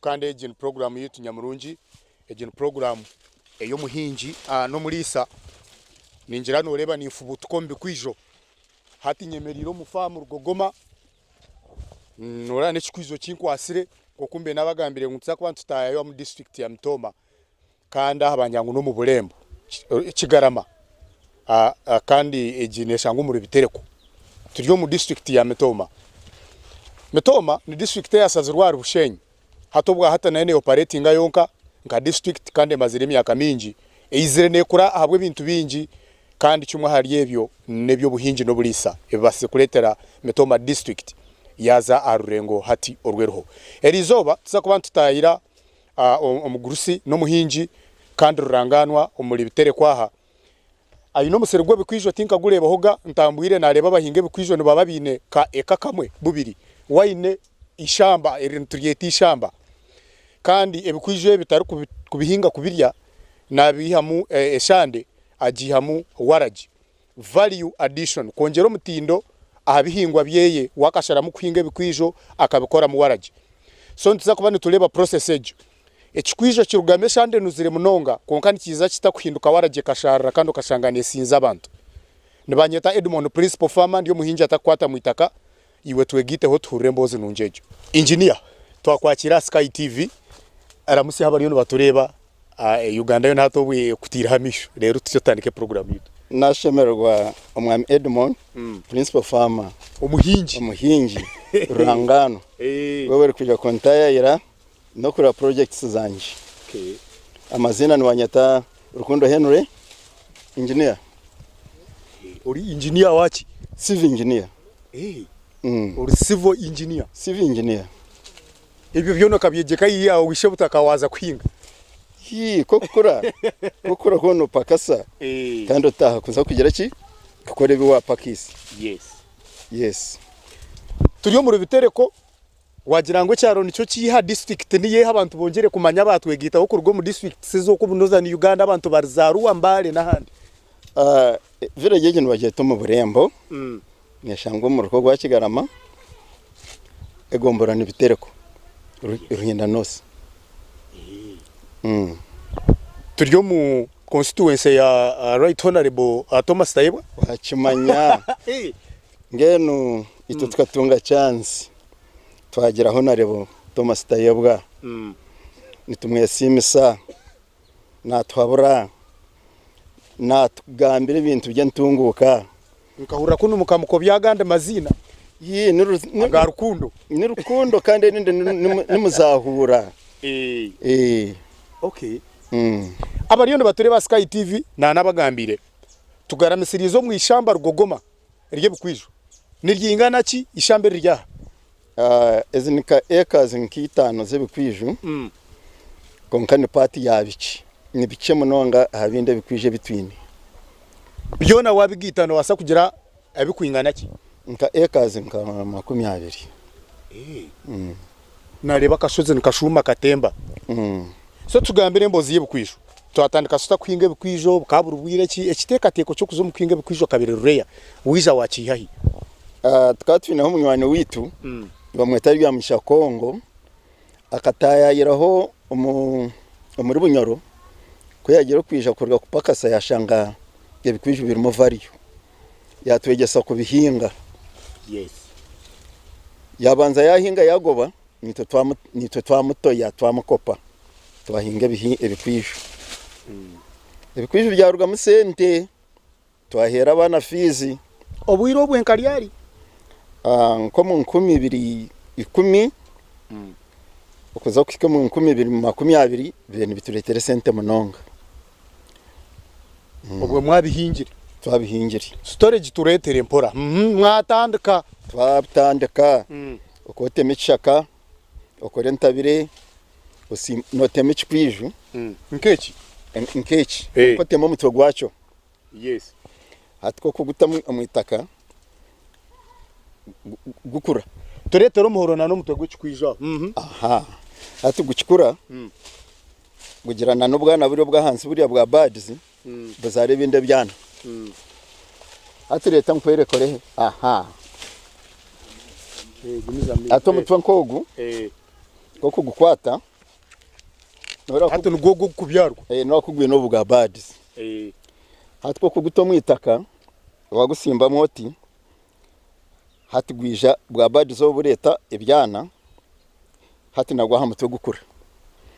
Kandi egi ni puroguraamu yaitu nyamurungi, egi ni puroguraamu ey'omuhingi n'omuriisa. Ningira nooreeba ninfubutuka omu bikwijo. Hati nyemereire omu faamu Rugogoma, nooreeba n'ekikwijo ki nkwatsire nk'oku mbaire naabagambire ngu nituza kuba nitutaayayo omu disiturikiti ya Mitooma kandi aha bangira ngu n'omu Bulembo, Kigarama kandi egi neeshangwa omuri Bitereko. Turi omu disiturikiti ya Mitooma. Mitooma ni disiturikiti eyashazirwe ahari Bushenyi. Hati obwa hati nayo neoparetinga yonka nka disiturikiti kandi emazire emyaka mingi eizire nekura ahabw'ebintu bingi kandi kimwe ahari ebyo n'eby'obuhingi n'oburiisa ebibaasize kureetera Mitooma disiturikiti yaaza aha rurengo hati oru eriho. Eriizooba tuza kuba nitutaayira omugurusi n'omuhingi kandi rurangaanwa omuri Bitereko aha. Aine omusiri gw'ebikwijo tinkagureebahoga, ntambwire naareeba abahinga ebikwijo nibaba baine ka eka kamwe bubiri, we aine eishamba eri nituryeta eishamba kandi ebikwijo ebi tarikubihinga kubirya naabiihamu eshande agiihamu waragi, value addition, kwongyera omutindo aha bihingwa byeye we akasharamu kuhinga ebikwijo akabikoramu waragi. So nituza kuba nitureeba process egyo. Ekikwijo kirugamu eshande enuzire munonga kwonka nikiija kita kuhinduka waragi ekasharira kandi okashanga nesinza abantu. Nibanyeta Edmond Principal Farmer ndi omuhingi atakukwata mwitaka iwe twegaiteho tuhurire emboozi nungi egyo. Engineer twakwakiira aha Sky TV ramutsya abariyo nibatureeba Uganda yoona hati obu ekuteireho amaisho reero tutyo tutandike puroguramu yaitu. Nashemererwa omwami Edmond Principal Farmer Omuhingi. Omuhingi rurangaanwa webare kwija kuntayayira. N'okureba projects zangye. Amaziina nibanyeta Rukundo Henry, engineer. Ori engineer waki? Civil engineer. Ori civil engineer? Civil engineer. Ebyo byona okabyegyeka hi aho wishe butaka waaza kuhinga? Hii, k'okukura, k'okukura hoona opakasa kandi otaaha kuza kugira ki? Kukora ebi waapakiise. Yes. Yes. Turi omuri Bitereko. Wagira ngu ekyaro nikyo kiiha, disiturikiti niyo eha abantu bongyere kumanya abatwegaitaho kuruga omu disiturikiti ez'oku Northern Uganda abantu bari za Arua, Mbale n'ahandi. Village egi nibagyeta omu Burembo, neshangwa omu ruko rwa Kigarama, egomborora ni Bitereko, Ruhinda North. Turi omu constituency ya Right Honourable Thomas Tayebwa. Wakimanya. Mbwenu itwe tukatunga chance twagira Honarebo Thomas Tayebwa nitumwesiimisa natuhabura natugambira ebintu by'entunguuka. Nkahurira kunu mukamukobya agandi maziina Yii aga rukundo. Ni rukundo kandi erindi ni muzahuura. Okay. Abariyo nibatureeba Sky TV nanabagambiire tugaramisiriize omu ishamba Rugogoma. ery'ebikwijo niryingana ki eishamba eriri aha? Ezi ni ka acres nka itaano z'ebikwijo kwonka ni part ya bikye, ni bikye munonga aha bindi ebikwijo ebi twine. Byona waabigaita noobaasa kugira ebikwingana ki? Nka acres nka 20. Naareeba akashozi nikashuuma katemba. So tugambire emboozi y'ebikwijo. Twatandika tuta kuhinga ebikwijo, bukaba buri bwire ki? Ekiteekateeko ky'okuza omu kuhinga ebikwijo kabiri rare, waija waakiiha hi? Tukaba twineho munywani waitu nibamweta Ryamugisha Kongo, akataayaayiraho omuri Bunyoro, ku yaagiire kwija kuruga kupakasa yaashanga ebikwijo birimu value, yaatwegyesa kubihinga. Yaabanza yaahinga yaagoba, naitwe twamutoya twamukopa. Twahinga ebikwijo. Ebikwijo byarugamu sente, twaheera abaana fiizi. Obwire obwe nka ryari? Nk'omu 2010 okuza kuhika omu 2020 bibaire nibitureetera esente munonga. Obwe mwabihingire? Twabihingire. Story gitureetere mpora. Mwatandika? Twatandika, okotema ekishaka. Okore entabire, nootema ekikwiju. Nk'eki? Nk'eki. Kwonka oteme omutwe gwakyo. Hati ku orikuguta omu itaka, gukura. Tureetere omuhoro n'omutwe gw'ekikwiju aho. Aha. Hati gukikura, gugira n'obwana buriya obw'ahansi buriya bwa buds, buzaara ebindi ebyana. Hati reeta nkwereke orehe. Aha. Hati omutwe nk'ogu, nk'okugukwata. Hati nigwo ogu ogurikubyarwa? Noreeba ku gwine obu bwa buds. Hati ku orikuguta omu itaka wagusimbamu oti, hati gwija bwa buds obu bureeta ebyana, hati nagwo aha mutwe gukura.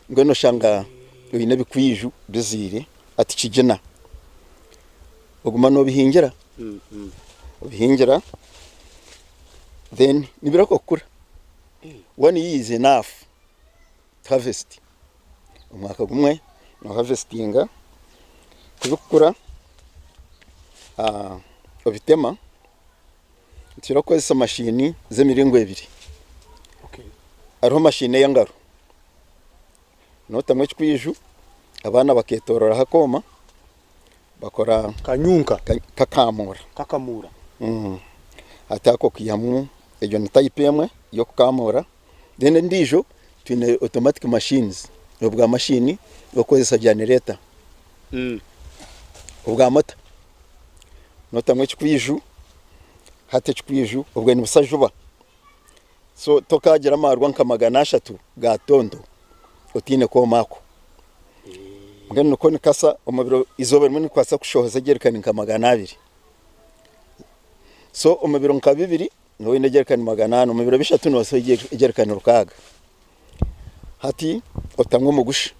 Mbwenu oshanga oine ebikwiju biziire hati kigina. Oguma nobihingira, obihingira then nibireka kukura. One year is enough to harvest. Omwaka gumwe no harvestinga, kubikukura obitema. Nitukira kukozesa mashini z'emiringo ebiri. Hariho mashini ey'engaro, notamu ekikwiju abaana baketororaho akooma bakora Kanyunka. Kakamuura. Kakamuura. Hati ako okaihamu egyo ni type emwe y'okukamuura, then endiijo twine automatic machines, obwa mashini bw'okukozesa generator, obwa mota. Notamu ekikwiju, hati ekikwiju obwe nibusa juba. So tokagira amaarwa nka 300 ga tonto otaine kooma ako. Mbwenu niko nikasa omu biro eizooba rimwe nikubaasa kushohoza ejerikani nka 200. So omu biro nka bibiri nooba oine ejerikani 400, omu biro bishatu nooba oine ejerikani 600. Hati otamu omugusha,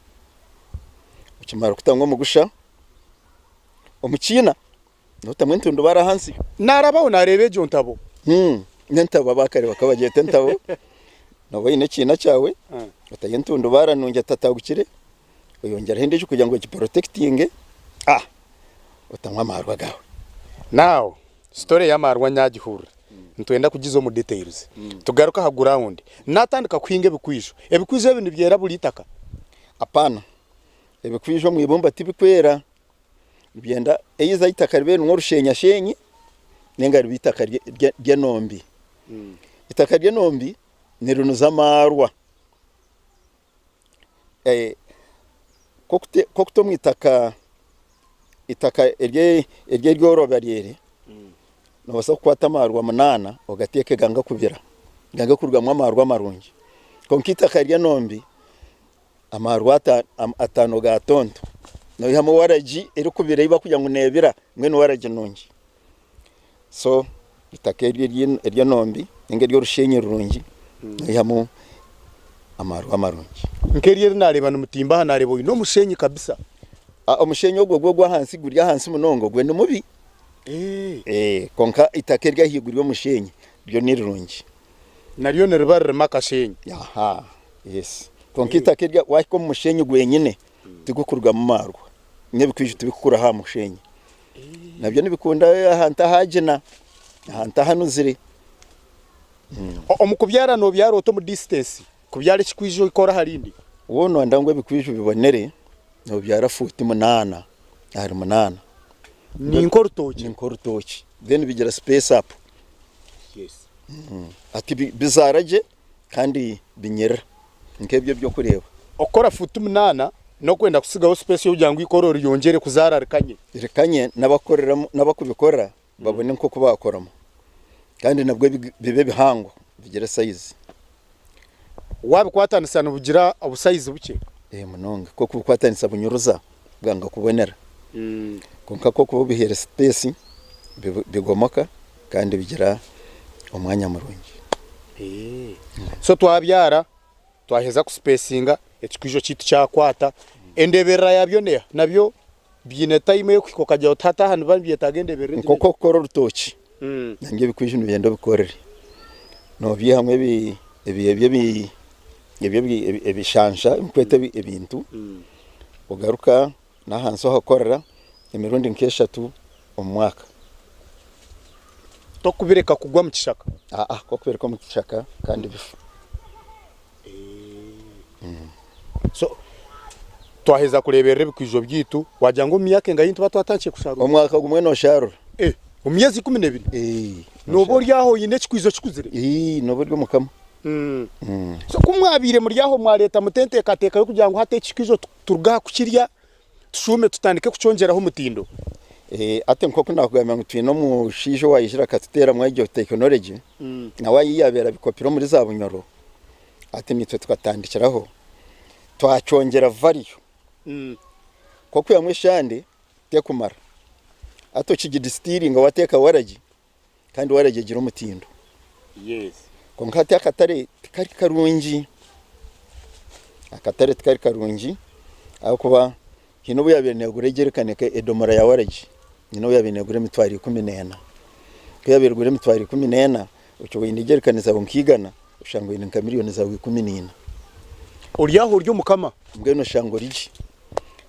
okimara kutamu omugusha, omu kiina notamu entundubare ahansi. Naarabaho naareeba egyo ntabo. N'entabo abaakare bakaba bagyeta entabo. Nooba oine ekiina kyawe, otayo entundubare nungi etatagukire, oyongyeraho endiijo kugira ngu egiporotekitinge, otamu amaarwa gaawe. Now, story y'amaarwa nyagihurira, nitwenda kugiza omu details. Tugaruke aha ground. Naatandika kuhinga ebikwijo. Ebikwijo ebi nibyera buri itaka? Apaana. Ebikwijo omu ibumba tibikwera. Nibyenda either eitaka ribe ririmu orushenyashenyi ninga ribe eitaka ry'enombi. Eitaka ry'enombi nirinuza amaarwa. Ku orikuta omu itaka, eitaka eryorobi ryere, noobaasa kukwata amaarwa munaana ogateeke ganga kubira, gange kurugamu amaarwa marungi. Kwonka eitaka ry'enombi Amaarwa ataano ga tonto noihamu waragi erikubira ei barikugira ngu neebira mbwenu waragi nungi. So eitaka eryo ery'enombi ninga ery'orushenyi rurungi noihamu amaarwa marungi. Nk'eryo eri naareeba nimutimba aha naareeba oine omushenyi kabisa. Omushenyi ogwo gwo ogw'ahansi guri ahansi munonga ogwo ni mubi. Kwonka eitaka ery'ahaiguru y'omushenyi ryo ni rirungi. Naryo niriba ririmu akashenyi. Aha, yes. Kwonka eitaka erya wahika omu mushenyi gwenyine tigukurugamu maarwa. N'ebikwijo tibikukura aha mushenyi. Nabyo nibikunda ahantu ahagina, ahantu ahanuzire. Omu kubyara nobyara ota omu distance? Kubyara ekikwijo ohika ori aha rindi? Waaba noyenda ngu ebikwijo bibonere, nobyara fuuti munaana ahari munaana. Ni nk'orutookye? Ni nk'orutookye. Then bigira space up. Hati bizaara gye kandi binyirira nk'ebyo eby'okureeba. Okukora fuuti munaana n'okwenda kutsigaho space y'okugira ngu eikoro ryongyere kuzaara rikanye. Rikanye n'abakukoreramu n'abakubikora babone nk'oku baakoramu kandi nabwo bibe bihango bigire sayizi. Waabikwatanisa nibugira obusayizi bukye. Munonga ku orikubikwatanisa bunyuruza bwanga kubonera. Kwonka ku orikuba obihaire space bigomoka kandi bigira omwanya murungi. So twabyara twaheza kusipesinga ekikwijo kyaitu kyakwata, endeeberera yaabyo neeha? Nabyo biine time ey'okuhika okagira oti hati aha nibiba nibyetaaga endeeberera egi Nk'oku orikukora orutookye, nangwa ebikwijo nibyenda obikorere. Nobiihamu ebishansha ebirikwetwa ebintu, ogaruka n'ahansi ohakorera emirundi nk'eshatu omu mwaka. Tokubireka kugwa omu kishaka? Aa, ku okubireka omu kishaka kandi bifa. So twaheza kureeberera ebikwijo byaitu, wagira ngu omu myaka engahi nituba twatandikire kusharuura? Omwaka gumwe noosharuura. Eh, omu myezi 12? Ee. Nooba ori aho oine ekikwijo kikuzire? Ii, nooba ori omukama. So ku mwabaire muri aho mwareeta muta enteekateeka y'okugira ngu hati ekikwijo turuge aha kukirya tushuume tutandike kukyongyeraho omutindo? Hati nk'oku naakugambira ngu twine omushaija owaizire akatuteeramu egyo tekinologi, nawe ahi yaabaire abikopire omuri za Bunyoro, hati naitwe tukatandikiraho. Twakyongyera value. Nk'okwihamu eshande tekumara. Hati okigidisitiringa wateeka waragi kandi waragi egira omutindo. Kwonka hati akatare tikari karungi, akatare tikari karungi ahabw'okuba haine obu yaabaire neegura ejerikani edomora ya waragi haine obu yaabaire neegura emitwaro 14. Ku yaabaire egura emitwaro 14, otyo oine ejerikani zaawe nk'eigana oshanga oine nka miriyoni zaawe 14. Ori aho ori omukama. Mbwenu oshanga ori gye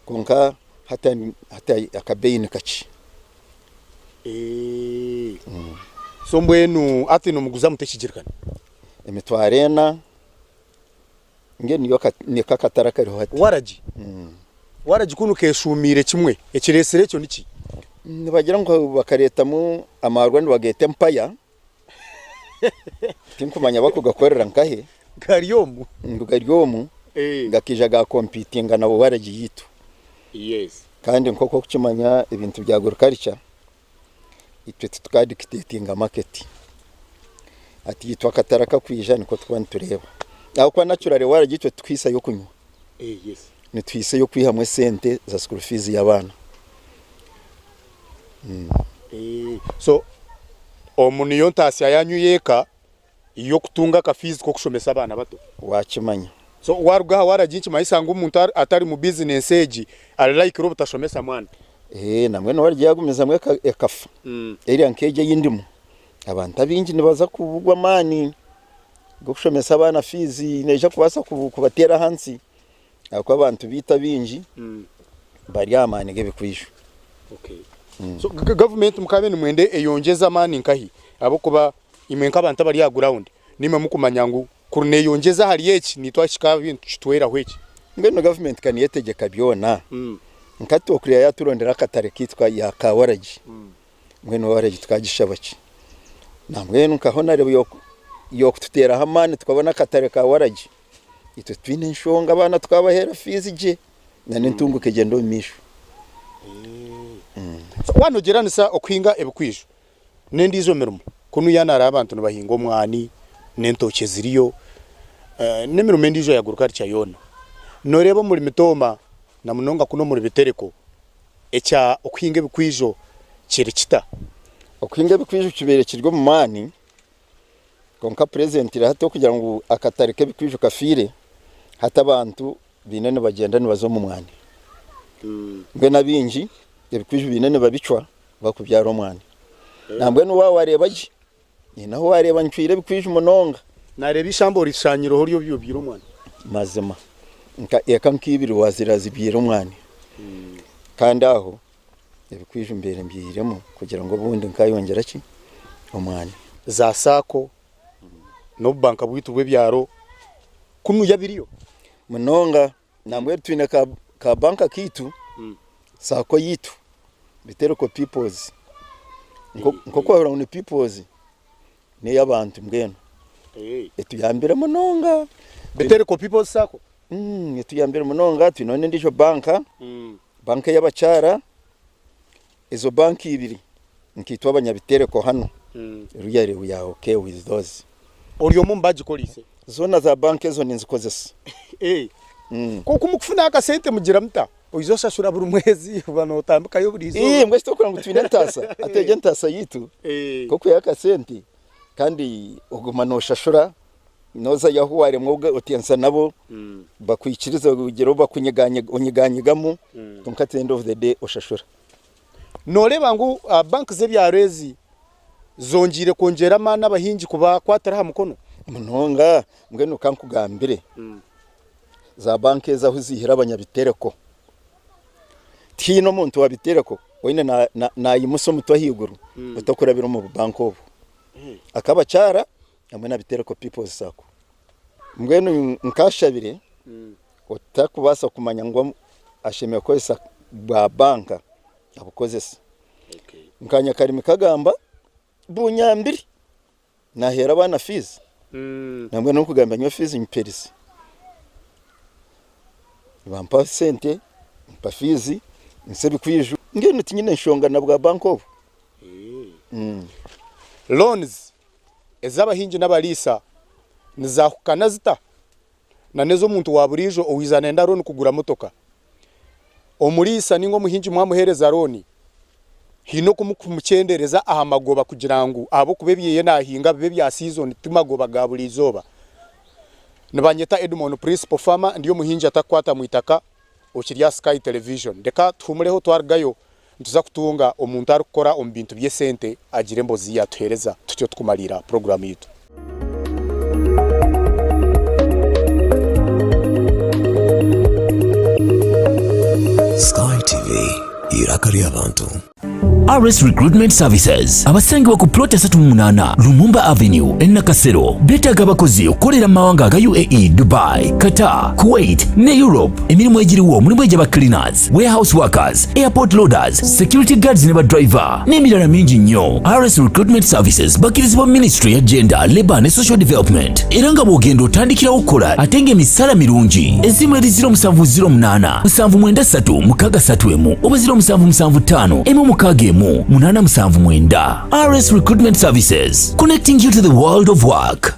kwonka hati hati akabeeyi ni kakye. So mbwenu hati nimuguza muta ekijirikani? Emitwaro ena mbwenu niyo niko akatare akariho hati. Waragi? Waragi kunu keshuumiire kimwe, ekireetsire ekyo niki? Nibagira ngu bakareetamu amaarwa nibageeta empaya, tinkumanya bakugakorera nkahe. Gari omu? Ngu gari omu, gakaija ga competinga na waragi yaitu. Kandi nk'oku orikukimanya ebintu bya agriculture, itwe tituka dictatinga market. Hati itwe akatare akakwija niko tukuba nitureeba. Ahabw'okuba naturally waragi itwe titukuhiisa y'okunywa, nituhiisa ey'okwihamu esente za school fees y'abaana. So omu niyo ntaasya yaanyu y'eka y'okutunga aka fees k'okushomesa abaana bato? Waakimanya. So waaruga aha waragi nikimanyisa ngu omuntu atari mu bizinesi egi ari likely obutashomesa mwana? Eeh nambwenu waragi yaagumizamu ekafa, area nk'egi ei ndimu, abantu abaingi nibaza kubugwa amaani g'okushomesa abaana fees neija kubaasa kubateera ahansi ahabw'okuba abantu baitu abaingi bari aha maani g'ebikwijo. So gavumenti mukaabe nimwenda eyongyeze amaani nkahi? Ahabw'okuba imwe nk'abantu abari aha ground nimwe mukumanya ngu kuri neyongyeza ahari eki nitwe kikaba nikitweraho eki. Mbwenu gavumenti ka niyo etegyeka byona, nka hati okuriya yaturondera akatare kaitu ka waragi, mbwenu waragi tukagishaba ki? Nambwenu nka honarebo y'okututeeraho amaani tukabona akatare ka waragi, itwe titwine nshonga abaana tukabaheera fiizi gye n'entunguka egyenda omu maisho. Waanogyeranisa okuhinga ebikwijo n'endiijo mirimo, kunuya naareeba abantu nibahinga omwani n'entookye ziriyo n'emirimo endiijo ya agriculture yoona. Nooreeba omuri Mitooma na munonga kunu omuri Bitereko ekya okuhinga ebikwijo kiri kita? Okuhinga ebikwijo kibaire kiri omu maani kwonka purezentiri hati okugira ngu akatare k'ebikwijo kafiire, hati abantu baine nibagyenda nibaza omu mwani. Mbwenu abaingi ebikwijo baine nibabicwa bakubyara omwani. Nambwenu waaba wareeba gye, haine ahu wareeba ncwire ebikwijo munonga. Nareeba eishamba orishanyireho ryo obyire omwani. Mazima, nka eka nk'ibiri wazira zibyire omwani. Kandi aho ebikwijo mbaire mbyihiremu kugira ngu obundi nkayongyera ki? Omwani. Za saako n'obubanka bwaitu bw'ebyaro kunuya biriyo? Munonga. Nambwenu twine ka ka banka kaitu, saako yaitu, Bitereko People's. Nk'oku wahurira ngu ni People's, n'ey'abantu mbwenu. Etuyambire munonga. Bitereko People's Sacco? Etuyambire munonga. Twineho n'endiijo banka, banka ey'abakyara. Ezo banka ibiri nkaitwe abanyabitereko hanu, really we are okay with those. Ori omwe omu bagikoreise? Zoona za banka ezo ninzikozesa. Kwonka omu kufuna akasente mugira muta? Oija oshashura buri mwezi oba nootambikayo buri izooba? Mbwenu shi torikureeba ngu twine entaasa? Hati egyo entaasa yaitu nk'okwihayo akasente kandi oguma nooshashura, noozayo ahu waaremwa otensa nabo bakwikirize ogire obu bakunyiganyigamu kwonka at the end of the day oshashura. Nooreeba ngu bank z'ebyaro ezi zongyeire kwongyera amaani abahingi kubakwatira aha mukono? Munonga, mbwenu ka nkugambire, za bank ezi ahu ziihire abanyabitereko, tihaine omuntu wa bitereko oine naimutsya omutwe ahaiguru otakurabira omu bubanka obu. Ak'abakyara hamwe na Bitereko People's Sacco. Mbwenu nkashabire otakubaasa kumanya ngu ashemereire kukozesa bwa banka abukozese. Nka Nyakarimi kagamba bunyambire naheera abaana fees nambwenu orikugamba nyowe fees ngimperize. Nibampa sente mpa fees nsa ebikwijo mbwenu tinyine nshonga na bwa banka obu. Loans ez'abahingi n'abariisa nizahukana zita? na n'ez'omuntu wa buriijo owaiza nayenda looni kugura motoka. Omuriisa ninga omuhingi mwamuheereza looni, haine oku mukumuchendereza aha magoba kugira ngu ahabw'okuba ebyeye nahinga bibe ebya season ti magoba ga buri izooba. Nibanyeta Edmond Principal Farmer ndi omuhingi atakukwata mwitaka okiri aha Sky Television. Reka tuhumureho twarugayo nituza kutunga omuntu arikukora omu bintu by'esente agire embozi ei yaatuheereza tutyo tukumariira puroguraamu yaitu. Sky TV, eiraka ry'abantu. RS Recruitment Services abasangibwa ku plot 38 Lumumba Avenue e Nakasero beetaaga abakozi okukolera mu mawanga aga UAE, Dubai, Qatar, Kuwait ne Europe. Emirimu egiriwo mulimu egy'aba cleaners, warehouse workers, airport loaders, security guards ne ba driver n'emirala mingi nnyo. RS Recruitment Services bakkirizibwa Ministry ya Gender, Labour ne Social Development era nga bw'ogenda otandikirawo okukola ate ng'emisaala mirungi. Essimu eri 0708 793 631 oba 0775 161 879. RS Recruitment Services, connecting you to the world of work.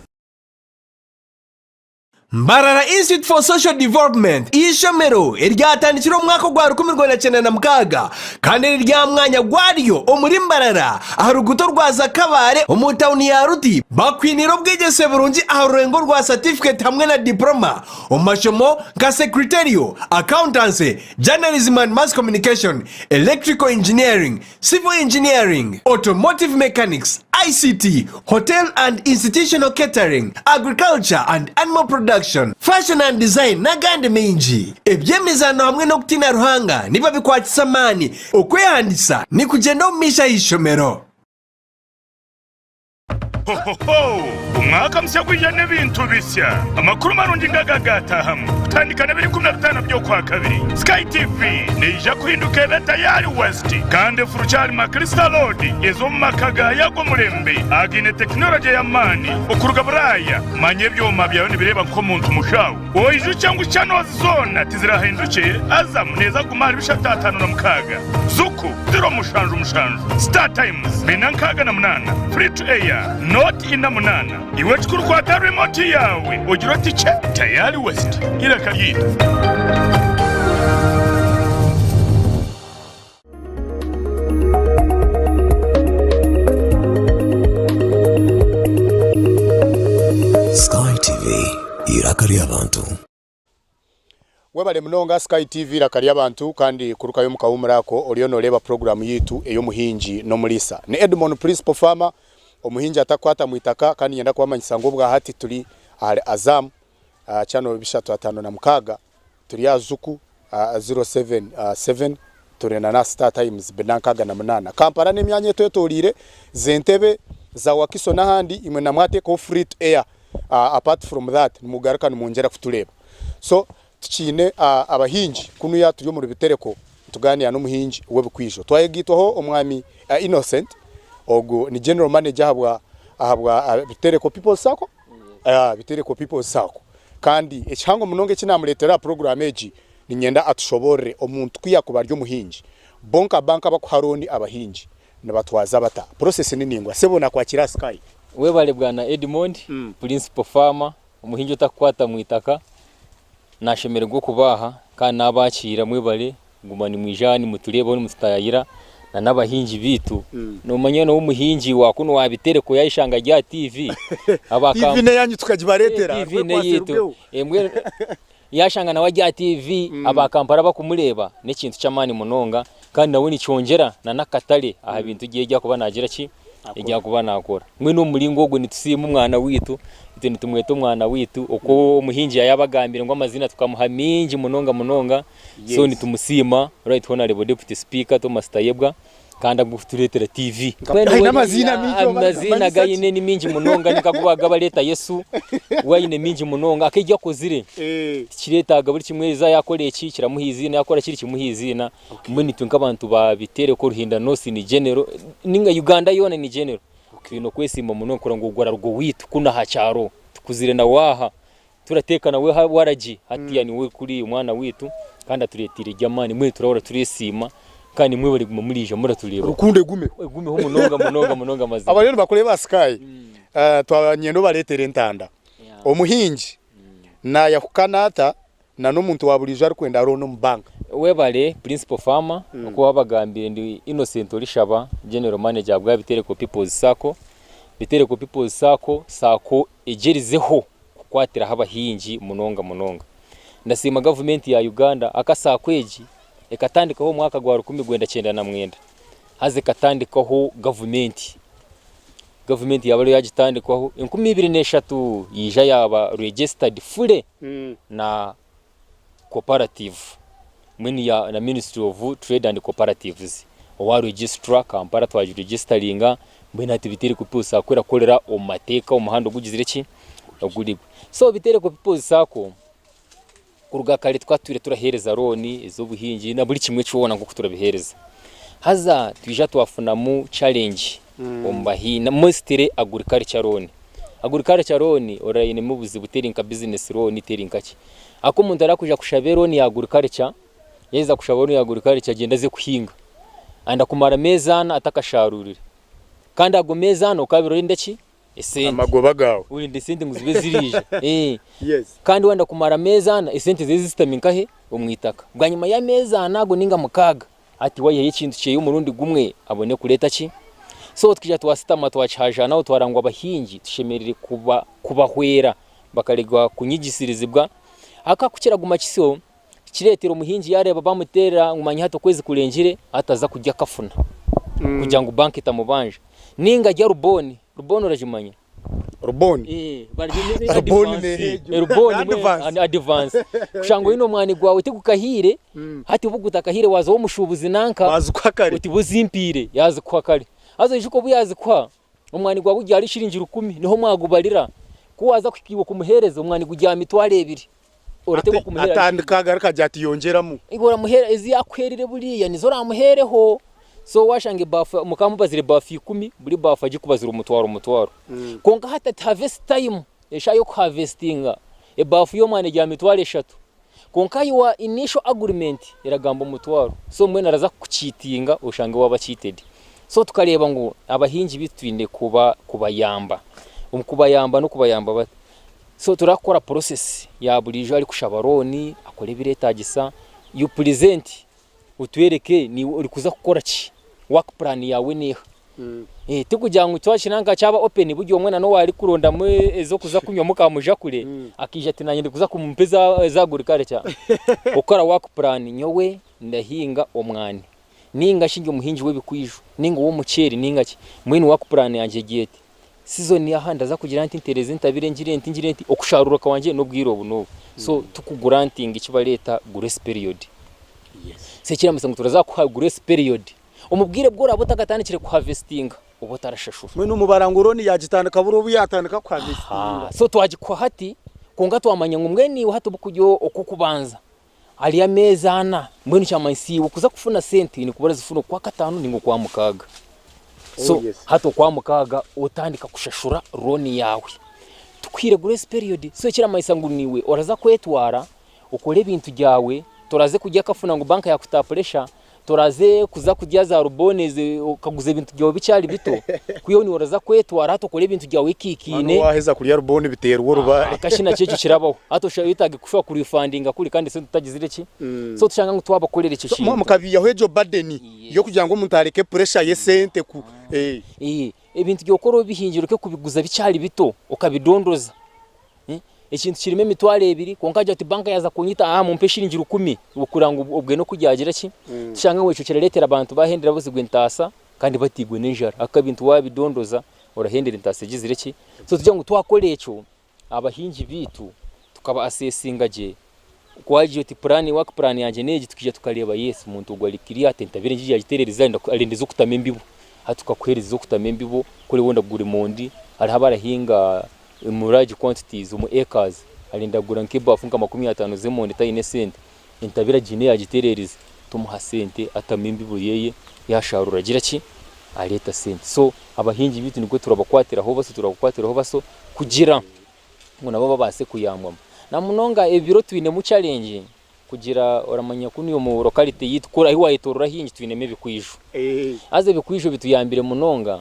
Mbarara Institute for Social Development eishomero eryatandikire omu mwaka ogwa 1996 kandi riri aha mwanya gwaryo omuri Mbarara aha ruguuto rwa Zakabaare omu tauni ya Ruti bakwiniire obwegyese burungi aha rurengo rwa satifiketi hamwe na diporoma omu mashomo nka Secretarial, Accountancy, Journalism and Mass Communication, Electrical Engineering, Civil Engineering, Automotive Mechanics, ICT, Hotel and Institutional Catering, Agriculture and Animal Production, Fashion and Design n'agandi maingi. Eby'emizaano hamwe n'okutiina Ruhanga nibabikwatisa amaani. Okwehandiisa nikugyenda omu maisho aha ishomero. Hohoho! Omwaka musya gwija n'ebintu bisya. Amakuru marungi ngaga gaataahamu. Kutandika n'ebiro 15 by'Okwakabiri, Sky TV neija kuhinduka ebe Tayari West kandi efurukye ahari Makrista Road eze omu maka gaayo ag'omurembe againe tekinologye y'amaani okuruga Buraaya. Manya ebyoma byawe nibireeba nk'omuntu mushaho. Oijukye ngu channels zoona tizirahindukye, Azam neeza kuguma ahari 356, Zuku 077, Star Times 468, Free to Air 048. Iwe kikuru kwata remote yaawe ogire oti kye Tayari West, eiraka ryaitu. Sky TV, eiraka ry'abantu. Webale munonga Sky TV eiraka ry'abantu kandi kurukayo omu kahumuro ako oriyo noreeba puroguramu yaitu ey'omuhingi n'omuriisa. Ni Edmond Principal Farmer, omuhingi atakukwata mwitaka kandi niinyenda kubamanyisa ngu obwahati turi ahari Azam channel 356 Turi aha Zuku 077 turi na Star Times 468. Kampala n'emyanya etwetoreire z'Entebbe, za Wakiso n'ahandi imwe na mwateekaho free to air apart from that nimugaruka nimwongyera kutureeba. So tukiine abahingi kunuya turi omuri Bitereko nitugaaniira n'omuhingi w'ebikwijo. Twayegaitwaho omwami Innocent ogu ni general manager ahabwa ahabwa Bitereko People's Sacco? Bitereko People's Sacco. Kandi ekihango munonga eki naamureetera aha puroguraamu egi, niinyenda atushoboorore omuntu ku yaakuba ari omuhingi, bo nka banka abarikuha looni abahingi nibatwaza bata? Purosesi ni ningwa. Sebo naakwakiira aha Sky. Webale bwana Edmond, Principal Farmer, omuhingi otakukwata mwitaka, nashemererwa okuba aha kandi nabakiira mwebale Kuguma nimwija aha nimutureebaho nimututaayayira na n'abahingi baitu. Noomanya n'obu omuhingi wa kunu wa Bitereko yaayeshanga ari aha TV, aba TV n'eyaanyu tukagibareetera, TV n'eyaitu. Mbwenu yaashanga nawe ari aha TV, aba Kampala barikumureeba, n'ekintu ky'amaani munonga kandi nawe nikyongyera na n'akatare aha bintu bye ebi arikuba naagira ki? Ebi arikuba naakora. Mbwenu omu muringo ogwo nitusiima omwana waitu, itwe nitumweta omwana waitu, oku omuhingi yaayabagambire ngu amaziina tukamuha maingi munonga munonga. So nitumusiima Right Honourable Deputy Speaker Thomas Tayebwa kandi ahabw'okutureetera TV. Aine amaziina maingi oba Amaziina nkamanyisa agu ki? aine ni maingi munonga ni nk'agu barikubareeta Yesu, we aine maingi munonga aka eki akozire tikireetaaga buri kimwe eza yaakora eki kiramuha eiziina yaakora kiri kimuha eiziina. Mbwenu itwe nk'abantu ba Bitereko Ruhinda North ni general ninga Uganda yoona ni general twine okwesiima munonga kureba ngu ogu araruga owaitu kunu aha kyaro tukuzire nawe aha. Turateeka nawe waragi hatiya niwe kuri omwana waitu kandi atureteire eby'amaani mbwenu turahurira turesiima kandi nimwe bariguma muriija muratureeba. Rukundo egumeho. Egumeho munonga munonga munonga mazima. Abariyo nibakureeba Sky, twaba niinyenda obareetere entanda. Omuhingi. Naayahukana ata na n'omuntu wa buriijo arikwenda looni omu banka? Webale Principal Farmer, oku wabagambire ndi Innocent Orishaba, General Manager ahabwa Bitereko People's Sacco. Bitereko People's Sacco, Sacco egyerizeho kukwatiraho abahingi munonga munonga. Ndasiima gavumenti ya Uganda aka Sacco egi ekatandikaho omu mwaka gwa 1999 haza ekatandikwaho gavumenti. Gavumenti yaaba ariyo yagitandikwaho 2003 yaija yaaba registered fully na cooperative mbwenu ya na ministry of trade and cooperatives owa registrar Kampala twagiregisteringa mbwenu hati Bitereko People's Sacco erakorera omu mateeka omu muhanda ogugizire ki ogurigwe. So Bitereko People's Sacco Kuruga kare tukaba tutwire turaheereza looni ez'obuhingi na buri kimwe kyona nk'oku turabiheereza. Haza twija twafunamu challenge omu bahingi mostly agriculture loan. Agriculture loan orara einemu obuzibu teri nka business loan teri nka ki. Ahakuba omuntu arakwija kushaba elooni ya agriculture, yaheza kushaba looni ya agriculture agyende aze kuhinga, ayenda kumara ameezi ana atakasharurire. Kandi ago meezi ana okaabire orenda ki? Esente. Amagoba gaawe. Orenda esente ngu zibe ziriija. Yes. Kandi wayenda kumara ameezi ana esente zibe zisitami nkahe? Omu itaka. Bwanyima y'ameezi ana ago ninga mukaaga, hati wayihayo ekintu kyeye omurundi gumwe abone kureeta ki? So twija twasitama twakihajaanaho twareba ngu abahingi tushemereire kuba kubahwera bakarega kunyigisirizibwa. Ahakuba ku kiraguma kisyo, kireetera omuhingi yaareeba bamuteerera ngu manya hati okwezi kurengire hati aza kurya akafuna kugira ngu banka etamubanja. Ninga arya rubooni, rubooni oragimanya? Rubooni? Rubooni neeha egyo? Rubooni Advance. advance. Kushanga oine omwani gwawe tigukahiire, hati obu gutakahiire waaza ow'omushuubuzi nanka Baazikuha kare. oti bo zimpiire, yaazikuha kare. Haza oijuke obu yaazikuha, omwani gwawe gugyari shiringi rukumi niho mwagubarira. Ku waaza kuhika iwe kumuheereza, omwani gugya mitwaro ebiri. Orateekwa kumuheera Atandika agaruka agira ati yongyeramu. Iwe oramuheera ezi yakuheerire buriya nizo oramuheereho. So washanga ebafu mukaba mubazire ebafu ikumi, buri bafu agikubazira omutwaro omutwaro. Kwonka hati ati harvest time, eshaaha y'okuharvestinga, ebafu y'omwana eri aha mitwaro eshatu. Kwonka your initial agreement eragamba omutwaro. So mbwenu araza kukucheatinga oshange waaba cheated. So tukareeba ngu abahingi beitu twine kuba kubayamba. Omu kubayamba n'okubayamba bata? So turakora process ya buriijo arikushaba loan akore ebiretagisa, you present otwereke niiwe orikuza kukora ki, work plan yaawe neeha. Tikugira ngu twakira nka kyaba open buri omwe na n'owu arikurondamu ez'okuza kunywamu ka mujakure akaija ati nanye ndikuza kumpa eza agriculture. Okukora work plan nyowe ndahinga omwani ninga shi ndi omuhingi w'ebikwijo ninga ow'omuceeri ninga ki, mbwenu work plan yangye eri eti. Season aha ndaza kugira nti ntereze ntabire ngire nti ngire nti okusharuura kwangye n'obwire obu n'obu. So tukugurantinga eki bareeta grace period. So ekiramanyisa ngu turaza kukuha grace period omu bwire obu oraabe otakatandikire kuhavesitinga obe otarashashura. Mbwenu omubara ngu loan yagitandika buri obu yatandika kuhavesitinga. So twagikuha hati kwonka twamanya ngu mbwenu iwe hati obu kuri okw'okubanza hariyo ameezi ana, mbwenu kyamanyisa iwe kuza kufuna sente oine kuba orazifuna okwakataano ninga okwamukaaga. So hati okwamukaaga otandika kushashura loan yaawe. Tukuhaire grace period, so ekiramanyisa ngu niiwe oraza kwetwara okore ebintu byawe, toraze kurya akafuna ngu banka yakuta pressure, Toraze kuza kurya za rubonezi okaguza ebintu byawe bikyari bito, kwihaho niiwe oraza kwetwara hati okore ebintu byawe oikaikaine. Kandi waheza kurya ruboni biteerwe orubaare. Akashi nakyo ekyo kirabaho. Hati oyetaage kushuba kurifandinga kuri kandi esente otagizire ki? So tushanga ngu twabakorera ekyo kintu. Mukabiihaho egyo burden y'okugira ngu omuntu areke pressure y'esente ku. Ebintu by'okora obihingire oreke kubiguza bikyari bito okabidondoza. Ekintu kirimu emitwaro ebiri kwonka agira ati banka yaaza kunyita aha mumpe eshiringi rukumi kureba ngu obwe n'oku ryagira ki, tushange ngu ekyo kirareetera abantu baahendera buzigwa entaasa kandi bataigwe n'enjara ahakuba ebintu waabidondoza orahendera entaasa egizire ki. So tugira ngu twakora ekyo abahingi baitu tukaba asesinga gye, ku waagira oti puraani work plan yangye n'egi tukaija tukareeba yes omuntu ogu ari clear ati entabire ngiigi yaagitereereza arenda ez'okutamu embibo, hati tukakuheereza ez'okutamu embibo kuri waaba orenda kugura emondi hariho abarahinga omu large quantities, omu acres, arenda kugura nk'ebafu nka 50 z'emondi taine sente, entabire agiine yagitereerize, tumuha sente atamu embibo yeye, yasharura agira ki? Areeta sente. So abahingi beitu nikwo turabakwatiraho baso, turabakwatiraho baso kugira ngu nabo babaase kuyambwamu. Namunonga ebiro twinemu challenge kugira oramanya kunu omu locality yeitu kuri ahi wayetorora haingi twinemu ebikwijo. Haza ebikwijo bituyambire munonga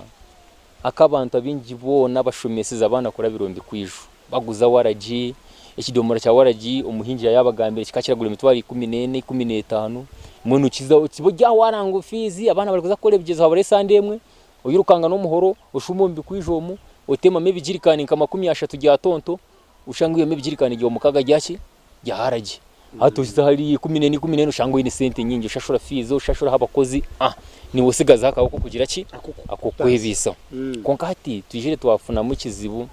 Ak'abantu abaingi boona bashomeseze abaana kurabira omu bikwijo. Baguza waragi, Ekidomora kya waragi omuhingi yayabagambire kikaba kiragura emitwaro 14, 15 mbwenu kiza okiba ori aho waranga fiizi abaana barikuza kukora ebigyezo habura esande emwe oirukanga n'omuhoro oshuuma omu bikwija omu otemamu ebigirikani nka 30 bya tonto oshange oihemu ebigirikani bya mukaaga byaki bya waragi. Hati okiza hariya 14, 14 oshange oine esente nyingi oshashura fiizi oshashuraho abakozi ah niiwe osigazaho akabi ak'okugira ki ak'okwebaisaho. Kwonka hati twijire twafunamu ekizibu.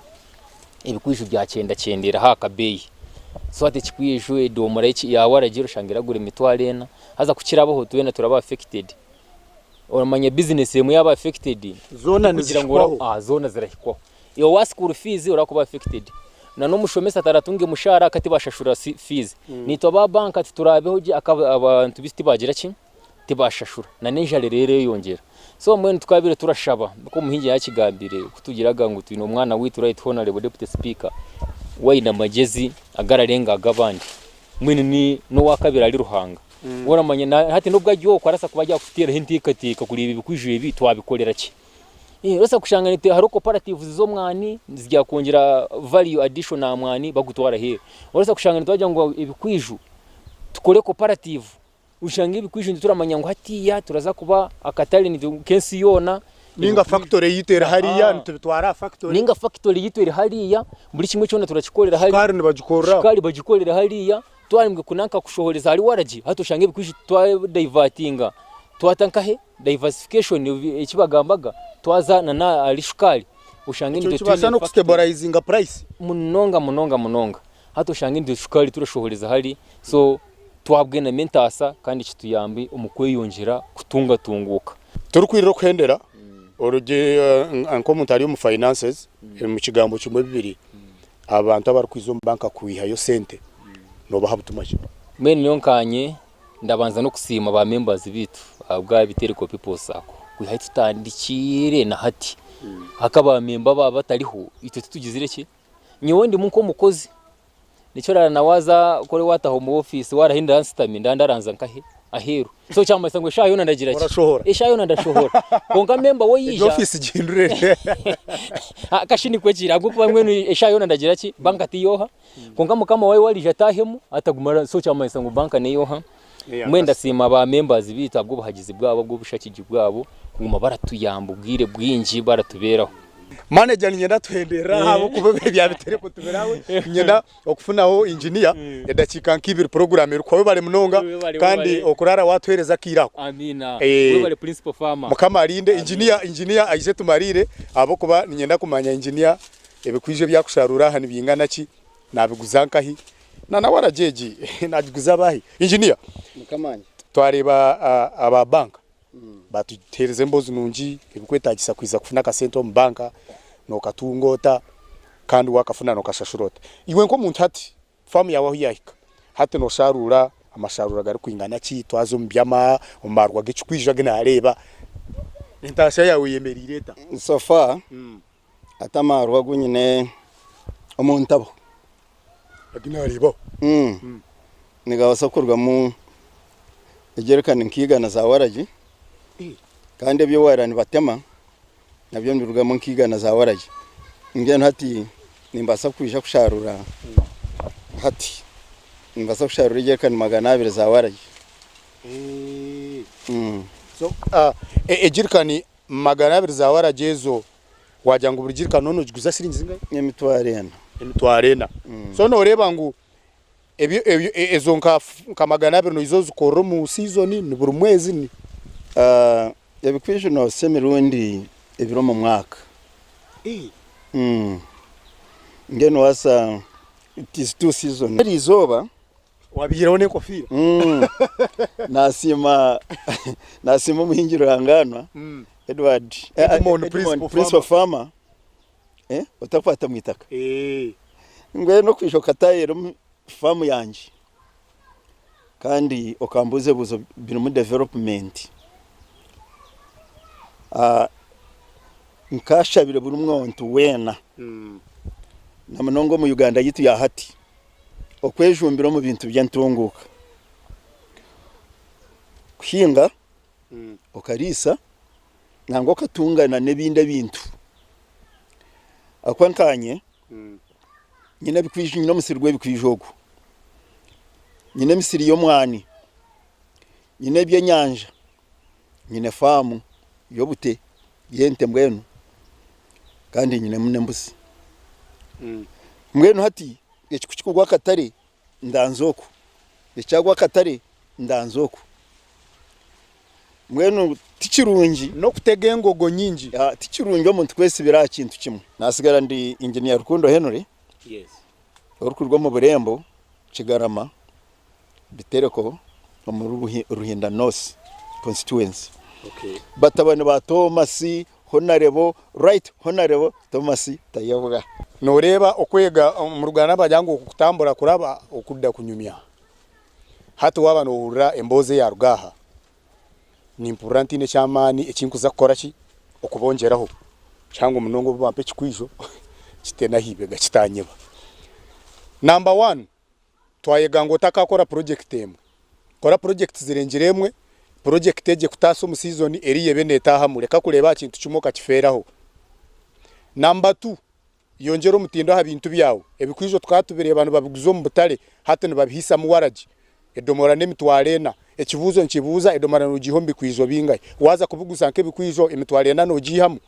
Ebikwijo byakyendakyendeeraho aha kabeeyi. So hati ekikwijo edomora ya waragi oshanga eragura emitwaro ena, haza ku kirabaho twena turaba affected. Oramanya bizinesi emwe yaaba affected, Zoona tikugira ngu nizihikwaho. zoona zirahikwaho. Iwe owa school fees orakuba affected, na n'omushomesa taratunge mushaara aka tibashashura fees. Naitwe aba banka titurabeho gye abantu beitu tibagira ki? Tibashashura. Na n'enjara eriyo ereyongyera. So mbwenu tukabaire turashaba nka omuhingi yakigambire ku tugiraga ngu twine omwana waitu right honourable deputy speaker we aine amagyezi agararenga ag'abandi mbwenu ni n'owakabiri ari Ruhanga. Oramanya na hati n'obu ari okwo arasa kuba aryakuteeraho enteekateeka kureeba ebikwijo ebi twabikorera ki. Orasa kushanga hariho cooperatives z'omwani ziryakwongyera value addition aha mwani bagutwara aheeru. Orasa kushanga nitwagira ngu ebikwijo tukore cooperative Oshange ebikwijo nituramanya ngu hatiiya turaza kuba akatare k'ensi yoona. Ninga factory yaitu eri hariya nitubitwara aha factory. Ninga factory yaitu eri hariya buri kimwe kyona turakikorera hariya. Shukaari nibagikorera aho. Shukaari bagikorera hariya twaremwa kunanka kushohoreza ahari waragi hati oshange ebikwijo twa divertinga twata nkahe diversification eki bagambaga twaza na ahari shukaari oshange Ekyo nitwe nikibaasa twine n'oku factory. stabilizinga price. Munonga munonga munonga hati oshange nitwe shukaari turashohoreza hari so Twabwenamu entaasa kandi kituyambe omu kweyongyera kutungatunguuka. Turikwirira okuhendera, orugye nk'omuntu ari omu finances, omu kigambo kimwe bibiri, abantu abarikwiza omu banka kwihayo sente noobaha butumwa ki? Mbwenu nyowe nkanye ndabanza n'okusiima ba members beitu ahabwa Bitereko People Sacco kwiha ahi tutandikiire na hati. Haka ba member baaba batariho itwe titugizire ki? Nyowe ndimu nk'omukozi Nikyo orara na waaza kore waataha omu ofiisi waarahindura nsitami nda ndaranza nkahe aheeru. So kyamanyisa ngu eshaaha yoona ndagira ki? Orashohora. Eshaaha yoona ndashohora. Kwonka memba we Egyo yaija ofiisi gihindure. Kashi nikwo kiri ahabw'okuba mbwenu eshaaha yoona ndagira ki? Banka tiyooha. Kwonka mukama waayo waariija ataahemu ataguma ara so kyamanyisa ngu banka neyooha. Mbwenu ndasiima ba members beitu ahabw'obuhagizi bwabo, ahabw'obushagiki bwabo kuguma baratuyamba obwire bwingi baratubeeraho. Manager niinyenda tuhenderere aha ahabw'okuba ebya Bitereko tubiraawe. Niinyenda okufunaho engineer edakiika nka ibiri program erikuhwa. Webare munonga Webare, kandi webare. okuraara watuheereza akaire ako. Amiina. Eh. Webare principal farmer. Mukama arinde. Engineer, engineer aije tumariire ahabw'okuba niinyenda kumanya engineer ebikwija ebi akusharuura aha nibingana ki, nabiguza nkahi, na nawe aragyegi nagiguza abahi. Engineer, Mukama wangye. twareeba aba bank Batuheereza emboozi nungi ebirikwetaagisa kwija kufuna akasente omu banka, nookatunga ota kandi waakafuna nookashashura ota. Iwe nk'omuntu hati faamu yaawe ahu yaahika, hati noosharuura amasharuura garikwingana ki? Twaza omu by'ama omu marwa g'ekikwija agu naareeba, entaasya yaawe eyemereire eta? So far hati amarwa agu nyine omu ntabo Agu naareebaho. Nigabaasa kurugamu ejerikani nka igana za waragi kandi ebi owara nibatema nabyo nibirugamu nka igana za waragi. Mbwenu hati nimbaasa kwija kusharura hati nimbaasa kusharura ejerikani 200 za waragi. So ejirikani 200 za waragi ezo wagira ngu buri jirikani nooba nogiguza siringi zingahi? 4,000. 4,000. So nooreeba ngu Ebyo ebyo ezo nka nka 200 noija ozikorera omu season ni buri mwezi ni. Ebikwijo noosya emirundi ebiri omu mwaka. Mbwenu waasa it is two season. Eri izooba. Wabiihireho n'enkofiira. Nasiima nasiima omuhingi Ruranganwa Edward Edmond Principal Principal Farmer otakwata mu itaka. Mbwenu okwija okataayira omu faamu yangye kandi okambuuza ebibuuzo birimu development, nkaashabire buri muntu weena na munonga omu Uganda yaitu ya hati okwejumbira omu bintu by'entunguuka, kuhinga okariisa nangwa okatunga n'ebindi ebintu. Ahakuba nkaanye. Nyine ebikwijo, nyine omusiri gw'ebikwijo ogu. Nyine emisiri y'omwani. Nyine ebyenyanja. Nyine faamu y'obute y'ente mbwenu kandi nyinemu n'embuzi. Mbwenu hati eki ku kirikugwa akatare ndanza oku, ekyagwa akatare ndanza oku. Mbwenu ti kirungi. N'okutega engogo nyingi. Ti kirungi omuntu kwesibira aha kintu kimwe. Nasigara ndi Engineer Rukundo Henry orikuruga omu Burembo, Kigarama, Bitereko omuri Ruhinda North constituency. Batabani ba Thomas Honarebo, Right Honarebo Thomas Tayebwa. Noreeba okwega omu Ruganda nibagira ngu okutambura kuraba okudda kunyumya. Hati waaba noohurira emboozi eyaaruga aha, nimpurira ntaine eky'amaani eki nkuza kukora ki? Okubongyeraho. Kihango munonga obu bampa ekikwijo kite n'aha ibega kitanyeba. Namba wani, twayega ngu otakaakora purojekiti emwe, kora purojekiti zirengire emwe, purojekiti egyo ekutaase omu siizoni eriyo ebe neetaahamu, reka kureeba aha kintu kimwe okakifeeraho. Namba tu, Yongyera omutindo aha bintu byawe. Ebikwijo tukaba tubireeba nibabiguza omu butare, hati nibabihiisamu waragi. Edomora n'emitwaro ena. Ekibuuzo nikibuuza, edomora noogiiha omu bikwijo bingahi? Waaza kubiguza nk'ebikwijo, emitwaro ena noogiihamu?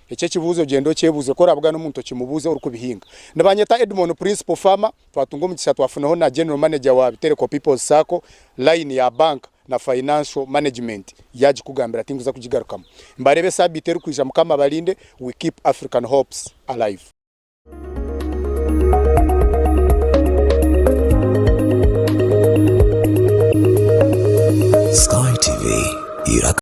Eki ekibuuzo gyenda okyebuuze, ku orabugana omuntu okimubuuze orikubihinga. Nibanyeta Edmond Principal Farmer, twatunga omugisha twafunaho na General Manager wa Bitereko People's Sacco, line ya bank na financial management yagikugambira tinkuza kugigarukamu. Mbarebe sabiiti erikwija Mukama abarinde, we keep African hopes alive. Sky TV, iraka.